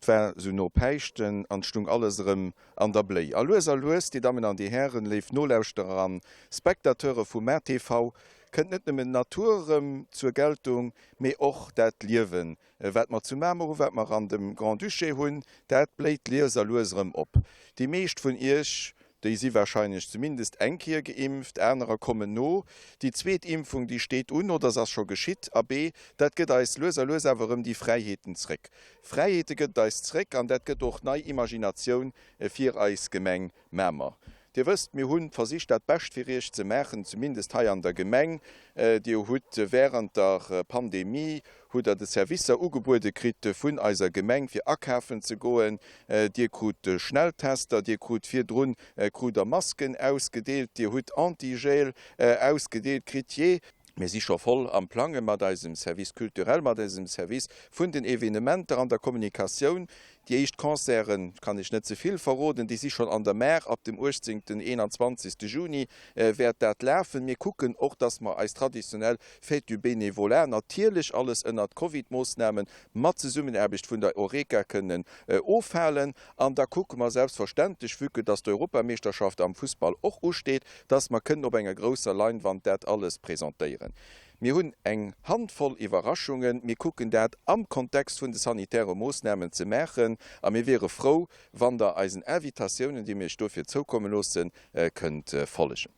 Et war sou no Päischten an 't stung alles erëm an der Bléi. A lues a lues, Dir Dammen an Dir Hären, léif Nolauschterer an Spectateure vu MaTV, kënnt net nëmmen d'Natur erëm zur Geltung, mee och dat Liewen, wat mer zu Mamer hunn, wat mer an dem Grand-Duché hunn, dat bléit lies a lues erëm op. Déi meescht vun Iech, déi si wahrscheinlech zumindest eng Kéier geimpft, anerer kommen no. Déi zweet Impfung, déi steet un oder se ass scho geschitt. Abee, dat gëtt eis lues a lues awer erëm déi Fräiheeten zréck. Fräiheete gëtt et eis zréck an dat gëtt och nei Imaginatioun fir eis Gemeng Mamer. Dir wësst, mir hu versicht dat Bescht fir Iech ze maachen, zumindest hei an der Gemeng. Dir hutt während der Pandemie hutt Der de Servicer ugebuede kritt vun eiser Gemeng fir akafen ze goen. Dir krut Schnelltester, Dir krut virdrun krut Der Masken ausgedeelt, Dir hutt Antigel ausgedeelt kritt. Jee. Mir si scho voll am Plange mat eisem Service culturel, mat eisem Service vun den Evenementer an der Kommunikatioun. Déi éischt Concerten, kann ech net ze vill verroden, déi si schonn an der Maach. Ab dem 18., 21. Juni wäert dat lafen. Mir kucken och, dass mer eis traditionell Fête du Bénévolat, natierlech alles ënnert Covid-Moossnamen, mat Zesummenaarbecht vun der Oreca kënnen ofhalen. An da kucke mer selbstverständlech, vue que dass d'Europameeschterschaft am Fussball och usteet, dass mer kënnen op enger grousser Leinwand dat alles presentéieren. Mir hunn eng Handvoll Iwwerraschungen. Mir kucken dat am Kontext vun de sanitäre Moossnamen ze maachen a mir wiere frou, wann Der eisen Invitatiounen, déi mir Iech dofir zoukomme loossen, kënnt follegen.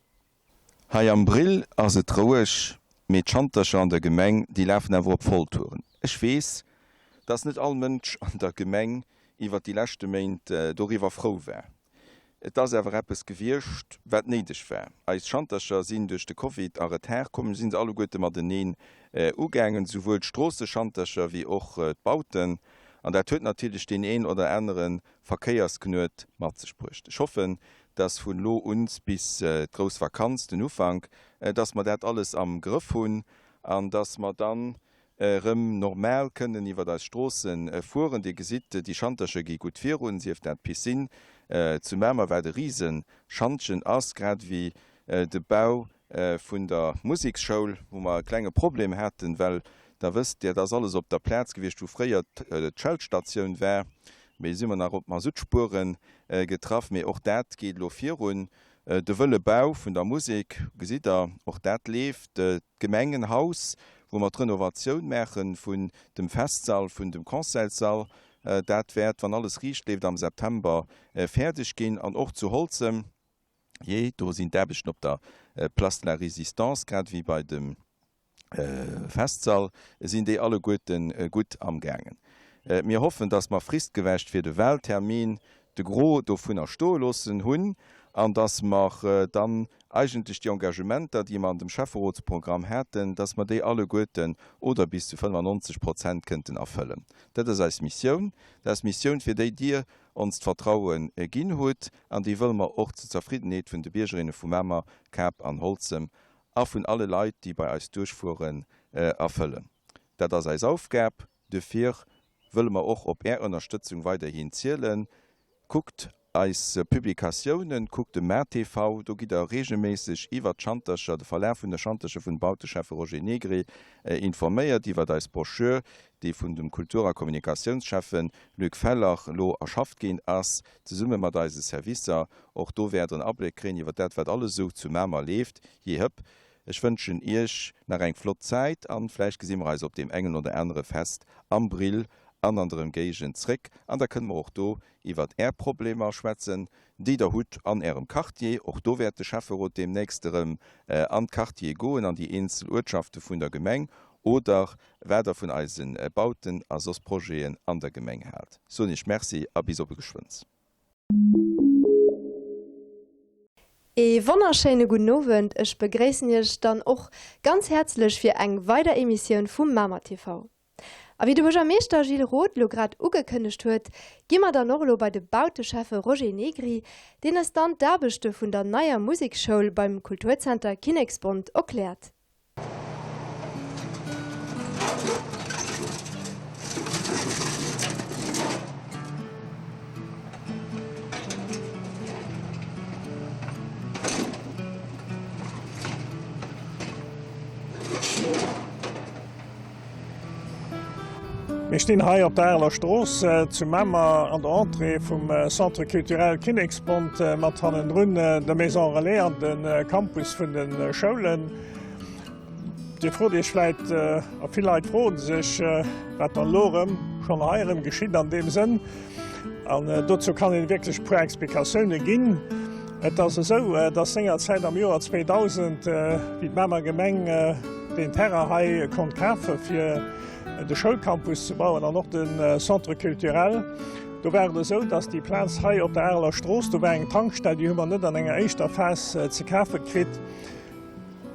Hei am Brill ass et roueg, mee d'Schantercher an der Gemeng, déi lafen awer op Volltouren. Ech weess, dass net all Mënsch an der Gemeng iwwert déi leschte Méint doriwwer frou war. Et ass awer eppes gewiescht, wat néideg war. Eis Schantercher sinn duerch de Covid a Retard komm. Mir si se alleguerte mateneen ugaangen, souwuel d'Stroosseschantercher wéi och d'Bauten. An dat huet natierlech deen een oder anere Verkéiersknuet mat sech bruecht. Ech hoffen, dass vun elo un bis d'grouss Vakanz, den Ufank, dass mer dat alles am Grëff hunn an dass mer dann erëm normal kënnen iwwert eis Stroosse fueren. Dir gesitt, déi Schantercher gi gutt virun, sief dat d'Piscine zu Mamer, wat e Riseschantjen ass, grad ewéi de Bau vun der Museksschoul, wou mer e klenge Problem haten, well Der wësst, dat ass alles op der Plaz gewiescht, wou fréier d'Shell-Statioun war, mee si mer nach op Masuttspuere getraff. Mee och dat geet elo virun. De wëlle Bau vun der Musek, gesitt Der, och dat leeft. D'Gemengenhaus, wou mer d'Renovatioun maache vun dem Festsall, vun dem Conseilssall, dat wäert, wann alles riicht leeft, am September fäerdeg ginn. An och zu Holzem, jee, do sinn d'Aarbechten op der Place de la Résistance, grad ewéi bei dem Festsall, sinn déi alleguerte gutt amgaangen. Mir hoffen, dass mer fristgerecht fir de Wahltermin de Gros dovunner stoe loossen hunn an dass mer dann eigentlech déi Engagementer, déi mer an dem Schäfferotsprogramm haten, dass mer déi alleguerten oder bis zu 95 Prozent kënnten erfëllen. Dat ass eis Missioun. Dat ass d'Missioun, fir déi Dir ons d'Vertraue ginn hutt an déi wëlle mer och zur Zerfriddenheet vun de Biergerinne vu Mamer, Cap an Holzem a vun alle Leit, déi bei eis duerchfueren, erfëllen. Dat ass eis Aufgab. Duerfir wëlle mer och op Är Ënnerstëtzung weiderhin zielen. Kuckt eis Publikatiounen, kuckt de MaTV, do gitt Der reegelméisseg iwwert d'Schantercher, de Verlaf vun de Schantercher vun Bauteschäffe Roger Negri informéiert, iwwert eis Broschür, déi vun dem Kultur a Kommunikatiounsschäffe Luc Feller elo erschafft ginn ass, zesumme mat eise Servicer. Och do wäert Der en Abléck kréien iwwert dat, wat alles esou zu Mamer leeft. Jee hëpp! Ech wënschen Iech nach eng flott Zäit an vläicht gesi mer eis op deem engen oder anere Fest am Brill an an der Emgéigend zréck an da kënne mer och do iwwert Är Problemer schwätzen, déi der hutt an Ärem Quartier. Och do wäert de Schäfferot deemnächst erëm an d'Quartiere goen, an déi eenzel Uertschafte vun der Gemeng oder wat Der vun eise Bauten a soss Projeten an der Gemeng haalt. Soen Iech Merci a bis op e geschwënns. Ee wonnerschéine gudden Owend, ech begréissen Iech dann och ganz häerzlech fir eng weider Emissioun vum Mamer TV. A wéi de Buergermeeschter Gilles Roth lo grad ugekënnegt huet, gi mer dann och elo bei de Bauteschäffe Roger Negri, deen es dann d'Aarbechte vun der neier Musekschoul beim Kulturzenter Kinneksbond erkläert. Mir stinn hei op der Areler Strooss zu Mamer an der Entrée vum Centre culturel Kinneksbond mat hannendrun der Maison Relais an de Campus vun de Schoulen. Dir frot Iech vläit, a vill Leit froen sech, wat dann elo erëm schonn hei erëm geschitt an deem Sënn. An dozou kann een wierklech e puer Explikatioune ginn. Et ass esou, dass sengerzäit am Joer 2000, wéi d'Mamer Gemeng deen Terrain hei konnt kafe fir de Schoulcampus ze bauen an och de Centre culturel, do war et esou, dass déi Plaz hei op der Areler Strooss, do war eng Tankstell, déi hu mer net an enger éischter Phas ze kafe kritt.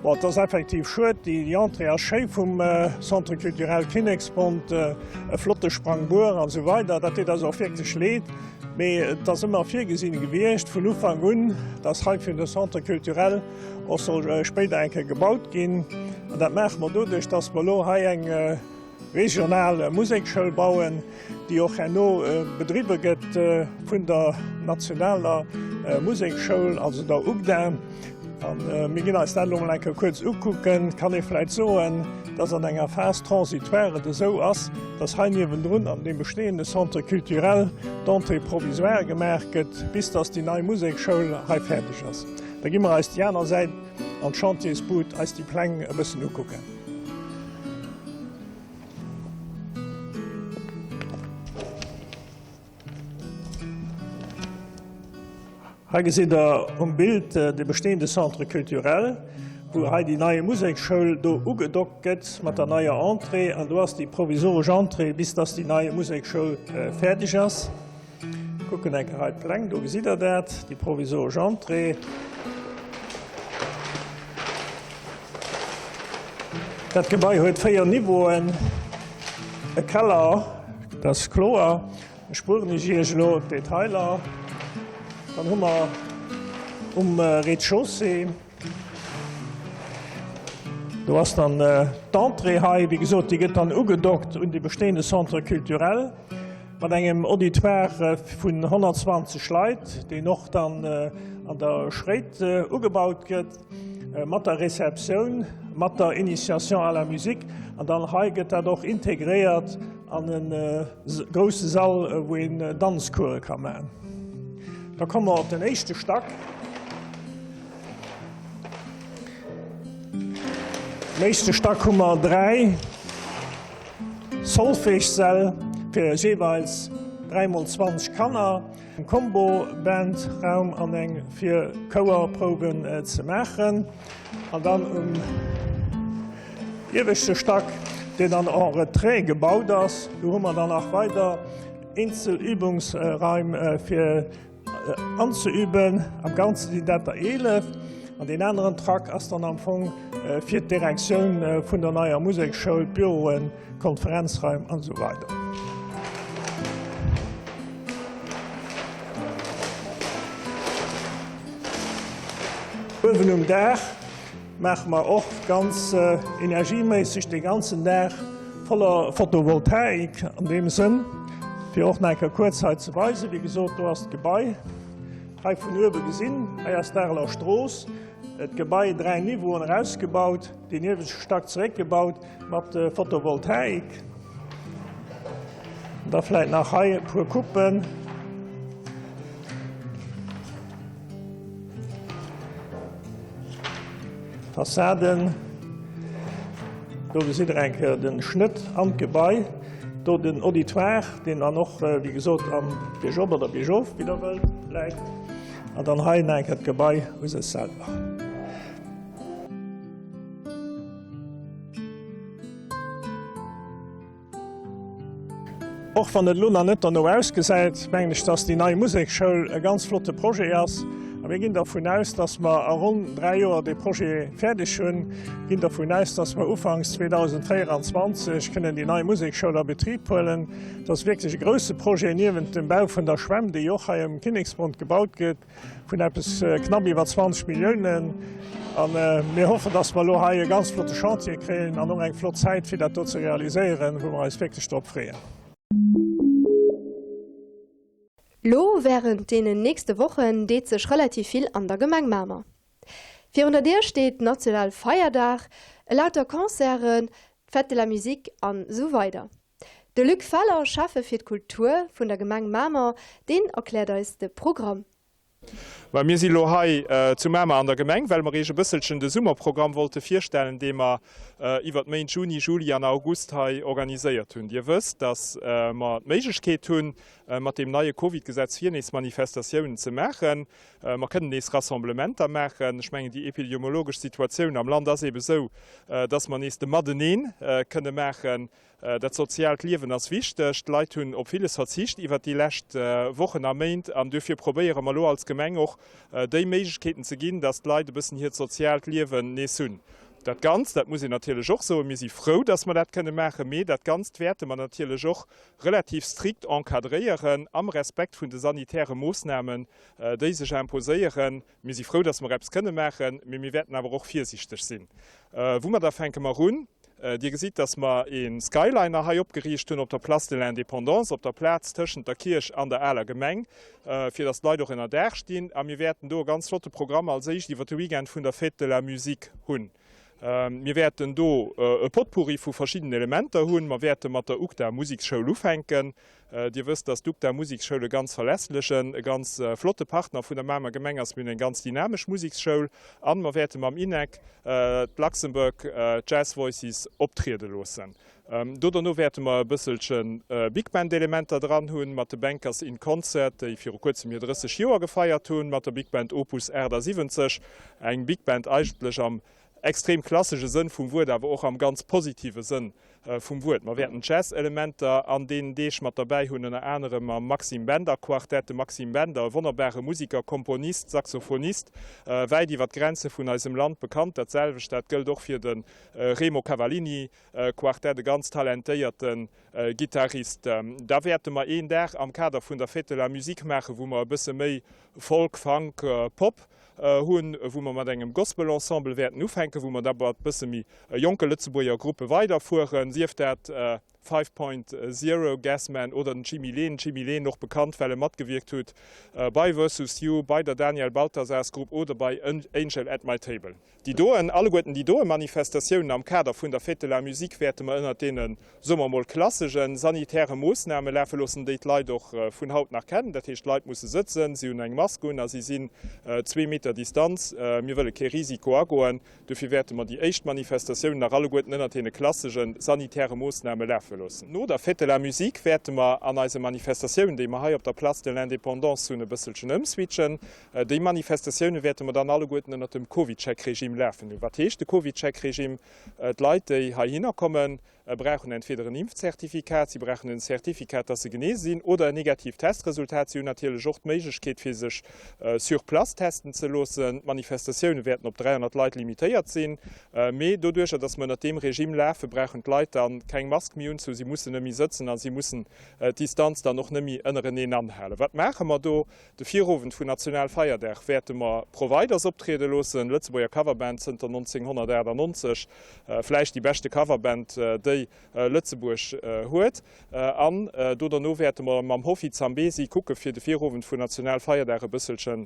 Bon, et ass effektiv schued, déi Entrée ass schéi vum Centre culturel Kinneksbond, e flotte Sprangbuer an esou weider, dat deet eis och wierklech leed. Mee et ass ëmmer virgesinn gewiescht vun Ufank un, dass hei fir de Centre culturel och soll spéider eng Kéier gebaut ginn. An dat maache mer doduerch, dass mer elo hei eng regional Museksschoul bauen, déi och herno bedriwwe gëtt vun der nationaler Museksschoul, also der UGDA. A mir ginn eis dat elo mol eng Kéier kuerz ukucken. Et kann ee vläicht soen, dass an enger Phase transitoire et esou ass, dass hei niewendrun an deem bestehende Centre culturel d'Entrée provisoire gemaach gëtt, bis dass déi nei Museksschoul hei fäerdeg ass. Da gi mer eis déi aner Säit an d'Chantiersbud eis déi Pläng e bëssen ukucken. Hei gesitt Der um Bild de bestehende Centre culturel, wou hei déi nei Museksschoul do ugedockt gëtt mat der neier Entrée. An do ass déi provisoresch Entrée, bis dass déi nei Museksschoul fäerdeg ass. Kucken eng Kéier hei d'Pläng, do gesitt Der dat, déi provisoresch Entrée. Dat Gebai huet 4 Niveauen, e Keller, dat ass kloer, ech spueren Iech Iech elo d'Detailer. Dann hu mer um Rez-de-chaussée, do ass dann d'Entrée hei, wéi gesot, déi gëtt dann ugedockt un de bestehende Centre culturel mat engem Auditoire vun 120 Leit, deen och dann an der Schréit ugebaut gëtt. Mat der Receptioun, mat der Initiation à la musique an dann hei gëtt dat och integréiert an e grousse Sall, wou een Danzcourse ka maachen. Da komme mer op den éischte Stack. Am éischte Stack hu mer 3 Solfègesäll fir jeeweils 3 mol 20 Kanner. Eng Combo Band Raum an eng fir Chouerprouwen ze maachen an dann um ieweschte Stack, deen dann en retrait gebaut ass, do hu mer dann nach weider eenzel Übungsraim fir anzeüben. Am Ganze sinn dat der 11 an deen aneren Track ass dann am Fong fir d'Direktioun vun der neier Museksschoul, d'Büroen, Konferenzraim an esou weider. Uewen um Daach maache mer och ganz energieméisseg dee ganzen Daach voller Photovoltaik an deem Sënn, fir och nach eng Kéier kuerz hei ze weisen. Wéi gesot, do ass d'Gebai hei vun uewe gesinn. Hei ass d'Areler Strooss, d'Gebai 3 Niveauen erausgebaut, deen ieweschte Stack zeréckgebaut. Mat Photovoltaik. Da vläit nach hei e puer Coupen. Fassaden. Do gesitt Der eng Kéier den Schnëtt an d'Gebai. Do den Auditoire, deen dann och, wéi gesot, am biergop oder biergof, wéi Der wëllt, läit. An dann hei nach eng Kéier d'Gebai u sech selwer. Och wann et elo nach net derno ausgesäit, mengen ech, dass déi nei Museksschoul e ganz flotte Projet ass. A mir ginn dervun aus, dass mer a ronn 3 Joer dee Projet fäerdeg hunn, ginn dervun aus, dass mer ufanks 2024 kënnen déi nei Museksschoul a Betrib huelen. Et ass wierklech e grouse Projet, niewent dem Bau vun der Schwämm, déi och hei um Kinneksbond gebaut gëtt. Vun eppes knapp iwwer 20 Milliounen. A mir hoffen, dass mer elo hei e ganz flotte Chantier kréien an och eng flott Zäit, fir dat do ze realiséieren, wou mer eis wierklech drop freeën. Lo wärend deenen nächste Wochen deet sech relativ vill an der Gemeng Mamer. Virun der Dier steet national Feierdag, elauter Concerten, d'Fête de la Musique an esou weider. De Luc Feller, Schäffe fir d'Kultur vun der Gemeng Mamer, deen erkläert eis de Programm. Mä mir si lo hei zu Mamer an der Gemeng, well mer Iech e bësselchen de Summerprogramm wollte virstellen, dee mer iwwer d'Méint Juni, Juli an August hei organiséiert hunn. Dir wësst, dass mer d'Méiglechkeet hunn, mat deem neie Covid-Gesetz fir nees Manifestatiounen ze maachen. Mer kënnen nees Rassemblementer maachen. Ech mengen, déi epidemiologesch Situatioun am Land ass eebe sou, dass mer nees de Matenee kënne maachen. Dat soziaalt Liewen ass wichteg. D'Leit hunn op villes verzicht iwwert déi lescht Wochen a Méint an duerfir probéiere mer elo als Gemeng och déi Méiglechkeeten ze ginn, dass d'Leit e bëssen hiert soziaalt Liewen nees hunn. Dat Ganzt, dat muss een natierlech och soen, mir si frou, dass mer dat kënne maachen, mee dat Ganzt wäerte mer natierlech och relativ strikt encadréieren am Respekt vun de sanitäre Moossnamen, déi sech imposéieren. Mir si frou, dass mer eppes kënne maachen, mee mir wäerten awer och virsiichteg sinn. Woumadder fänke mer un? Dir gesitt, dass mer ee Skyliner hei opgeriicht hunn op der Place de l'Indépendance, op der Plaz tëschent der Kierch an der aler Gemeng, fir dass d'Leit och ënnerdaach stinn. A mir wäerten do e ganz flotte Programm als éischt iwwer de Weekend vun der Fête de la Musique hunn. Mir wäerten do e Potpourri vu verschiddenen Elementer hunn. Mer wäerte mat der UGDA Museksschoul ufänken. Dir wësst, dass d'UGDA Museksschoul e ganz verlässlechen, e ganz flotte Partner vun der Mamer Gemeng ass. Mir hunn eng ganz dynamesch Museksschoul an mer wäerte mam INEC d'Luxembourg Jazz Voices optriede loossen. Do derno wäerte mer e bësselche Big Band Elementer dran hunn mat de Bankers in Concert, déi viru kuerzem hir 30 Joer gefeiert hunn, mat der Big Band Opus 78, eng Big Band eigentlech am extrem klassesche Sënn vum Wuert, awer och am ganz positive Sënn vum Wuert. Mer wäerten Jazz-Elementer an deenen Deeg mat derbäi hunn, ënner anerem mam Maxime Bender Quartett. De Maxime Bender, e wonnerbare Musiker, Komponist, Saxophonist, wäit iwwer d'Grenze vun eisem Land bekannt. Dat selwecht, dat gëllt och fir de Remo Cavallini Quartett, e ganz talentéierte Gittarist. Da wäerte mer een Dag am Kader vun der Fête de la Musique maachen, wou mer e bësse méi Folk, Funk, Pop hunn, wou mer mat engem Gospel-Ensemble wäerten ufänken, wou mer da mat bësse méi jonke Lëtzebuerger Gruppe weiderfueren, sief dat Five Point Zero, Gasman oder den Jimmy Leen. Jimmy Leen och bekannt, well e matgewierkt huet bei Versus You, bei der Daniel Balthasars Group oder bei Angel at My Table. Déi doen, alleguerten déi doe Manifestatiounen am Kader vun der Fête de la Musique wäerte mer ënnert deene, soe mer emol, klassegen sanitäre Moossname lafe loossen, déi d'Leit och vun haut nach kennen. Dat heescht, d'Leit musse sëtzen, si hunn eng Mask un a si sinn zwee Meter Distanz. Mir wëlle kee Risiko agoen. Dofir wäerte mer déi éischt Manifestatiounen nach alleguerten ënnert deene klassegen sanitäre Moossname lafe loossen. No der Fête de la Musique wäerte mer an eise Manifestatiounen, déi mer hei op der Place de l'Indépendance hunn, e bësselchen ëmswitchen. Déi Manifestatioune wäerte mer dann alleguerten ënnert dem CovidCheck-Regime lafen hunn. Wat heescht de CovidCheck-Regime? D'Leit, déi heihinner kommen, brauchen entweder en Impfzertifikat, si brauchen en Certificat, dass se geneese sinn, oder en negatiivt Testresultat. Si hunn natierlech och d'Méiglechkeet, fir sech sur place testen ze loossen. D'Manifestatioune wäerten op 300 Leit limitéiert sinn. Mee doduercher, dass mer ënnert deem Regime lafen, brauchen d'Leit dann keng Mask méi unzehu, si mussen net méi sëtzen a si mussen d'Distanz dann och net méi ënnereneen anhalen. Wat maache mer do? De Virowend vun Nationalfeierdag wäerte mer Providers optriede loossen, Lëtzebuerger Coverband zënter 1998, vläicht déi beschte Coverband déi Lëtzebuerg huet. An do derno wäerte mer mam Hoffi Zambezi kucke fir de Virowend vun Nationalfeierdag e bësselche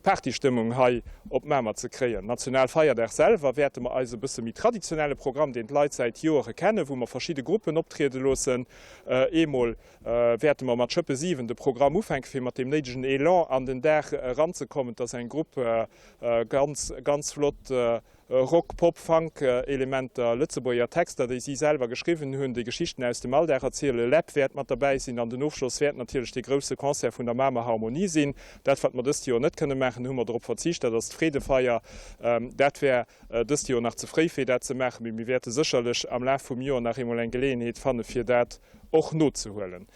Partystëmmung hei op Mamer ze kréien. Nationalfeierdag selwer wäerte mer eis e bësse méi traditionelle Programm, deen d'Leit säit Joere kennen, wou mer verschidde Gruppen optriede loossen, eemol wäerte mer mat Schëppe 7 de Programm ufänken, fir mat deem néidegen Elan an den Dag eranzekommen. Et ass eng Grupp, ganz, ganz flott Rock-, Pop-, Funk-Elementer, Lëtzebuerger Texter, déi si selwer geschriwwen hunn, déi Geschichten aus dem Alldag erzielen. Läb wäert mat derbäi sinn an den Ofschloss wäert natierlech dee grousse Concert vun der Mamer Harmonie sinn. Dat, wat mer dëst Joer net kënne maachen, hu mer drop verzicht, dat ass d'Freedefeier. Dat wär dëst Joer nach ze fréi, fir dat ze maachen, mee mir wäerte sécherlech am Laf vum Joer nach eemol eng Geleeënheet fanne fir dat och nozehuelen.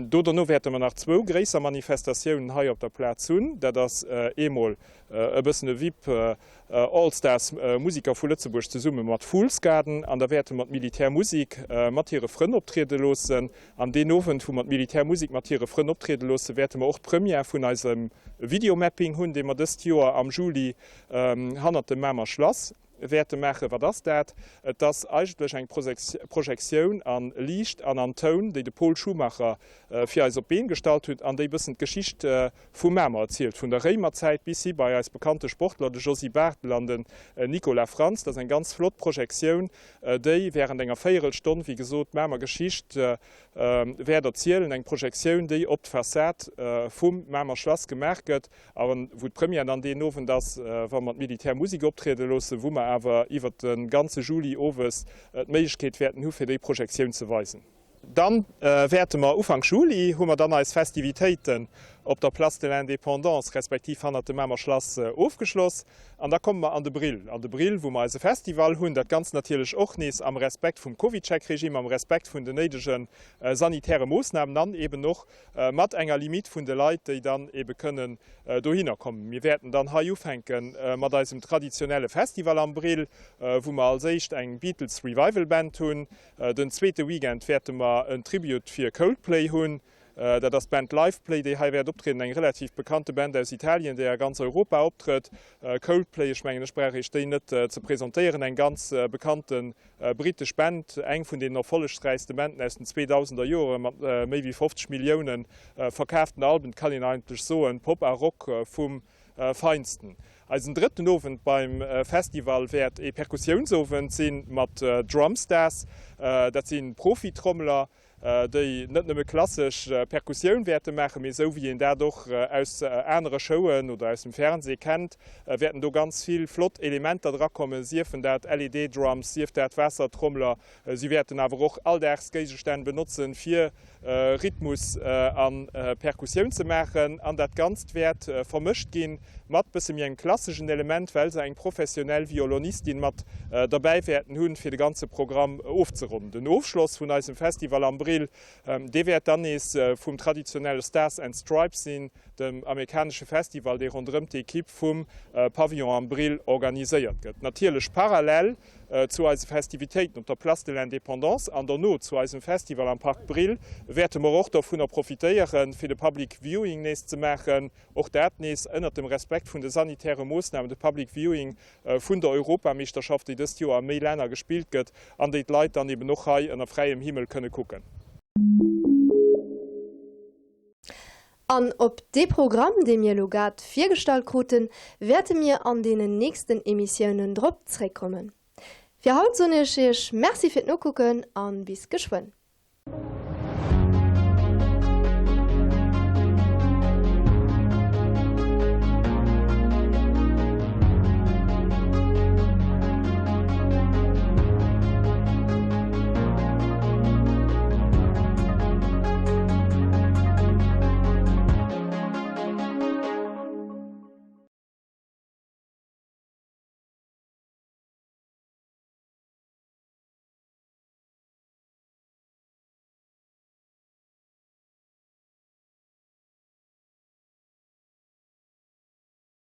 Do derno wäerte mer nach zwou gréisser Manifestatiounen hei op der Plaz hunn. Dat ass eemol e bëssen e Vip All Stars Musiker vu Lëtzebuerg zesumme mat Fool's Garden an da wäerte mer d'Militär Musik mat hire Frënn optriede loossen. An deen Owend, wou mer d'Militär Musik mat hire Frënn optriede loossen, wäerte mer och d'Première vun eisem Videomapping hunn, dee mer dëst Joer am Juli hannert dem Mamer Schlass. wäerte maachen. Wat ass dat? Et ass eigentlech eng Projektioun a Liicht an an Toun, déi de Pol Schumacher fir eis op d'Been gestallt huet an déi bëssen d'Geschicht vu Mamer erzielt, vun der Réimerzäit bis hi bei eis bekannte Sportler, de Josy Barthel an den Nicolas Frantz. Dat ass eng ganz flott Projektioun, déi während enger Véierelstonn, wéi gesot, d'Mamer Geschicht wäert erzielen. Eng Projektioun, déi op d'Fassad vum Mamer Schlass gemaach gëtt a wou d'Première dann deen Owend ass, wa mer d'Militärmusek optriede loossen, wou mer awer iwwert de ganze Juli owes d'Méiglechkeet wäerten hu fir déi Projektioun ze weisen. Dann wäerte mer Ufank Juli hu mer dann eis Festivitéiten op der Place de l'Indépendance respektiv hannert dem Mamer Schlass ofgeschloss an da komme mer an de Brill, an de Brill wou mer eise Festival hunn. Dat Ganzt natierlech och nees am Respekt vum CovidCheck-Regime, am Respekt vun den néidege sanitäre Moossnamen an eben och mat enger Limite vun de Leit, déi dann ebe kënnen dohinner kommen. Mir wäerten dann hei ufänke mat eisem traditionelle Festival am Brill, wou mer als éischt eng Beatles Revival Band hunn. Den zweete Weekend wäerte mer en Tribute fir Coldplay hunn. Dat ass d'Band Liveplay, déi hei wäert optrieden, eng relativ bekannte Band aus Italien, déi a ganz Europa optrëtt. Coldplay, ech mengen, ech brauch Iech déi net ze presentéieren, eng ganz bekannte brittesch Band, eng vun deenen erfollegsräichste Banden aus den 2000er Joren, mat méi wéi 50 Millioune verkaaften Alben, kann een eigentlech soen, Pop a Rock vum Feinsten. Eisen drëtten Owend beim Festival wäert ee Perkussiounsowend sinn mat Drumstars. Dat si Profitrommler, déi net nëmme klassesch Perkussioun wäerte maachen, mee esou wéi een dat och aus anere Showen oder aus dem Fernsee kennt, wäerten do ganz vill flott Elementer drakommen, siefen dat LED-Drums, sief dat Waassertrommler. Si wäerten awer och Alldagsgéigestänn benotzen, fir Rhythmus a Perkussioun ze maachen. An dat Ganzt wäert vermëscht gi mat bësse méi engem klasseschen Element, well se eng professionell Violonistin mat derbäi wäerten hunn, fir de ganze Programm ofzeronnen. Den Ofschloss vun eisem Festival am Brill, dee wäert dann nees vum traditionelle Stars and Stripes sinn, dem amerikanesche Festival, dee ronderëm d'Ekipp vum Pavillon am Brill organiséiert gëtt. Natierlech parallel Zu eise Festivitéiten op der Place de l'Indépendance an derno zu eisem Festival am Parc Brill wäerte mer och dovunner profitéieren, fir de Public Viewing nees ze maachen. Och dat nees ënnert dem Respekt vun de sanitäre Moossnamen, de Public Viewing vun der Europameeschterschaft, déi dëst Joer a méi Länner gespillt gëtt an déi d'Leit dann eben och hei ënner fräiem Himmel kënne kucken. An op dee Programm, dee mir elo grad virgestallt kruten, wäerte mir an deenen nächsten Emissiounen drop zréckkommen. Fir haut soen ech Iech Merci fir d'Nokucken a bis geschwënn.